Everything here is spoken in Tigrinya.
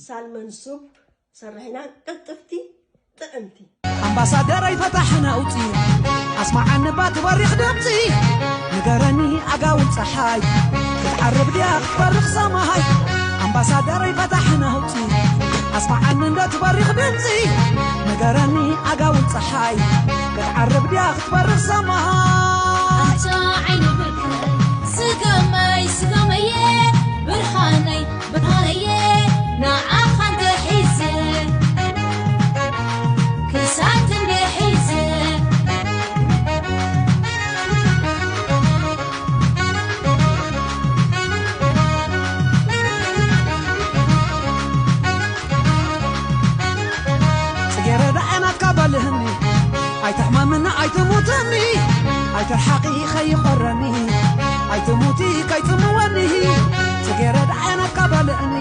ሳልመን ሱፕ ሰርሕ ኢና፣ ቅልጥፍቲ፣ ጥዕምቲ። ኣምባሳደረይ ፈታሕ ነውፂ ኣስማዓኒ ባ ትበሪኽ ድምፂ ንገረኒ ኣጋውል ፀሓይ ክትዓርብ ድያ ክትበርኽ ሰማይ ኣምባሳደረይ ፈታሕ ነውፂ ኣስማዓኒ እንዶ ትበሪኽ ድምፂ ንገረኒ ኣጋውል ፀሓይ ክትዓርብ ድያ ክትበርኽ ሰማይ ኣታ ዓይኒ ብርቀይ ስገመይ ስገመየ ብርሃነይ ብርሃነየ ንዓኻ እንድሒዘ ክሳት እንድሒዘ ጽጌረዳ ዓይናትካ በልህኒ ኣይትሕመምኒ ኣይትሙትኒ ኣይትርሓቂ ከይቆረኒ ኣይትሙቲ ከይጽምወኒ ጽጌረዳ ዓይናትካ በልህኒ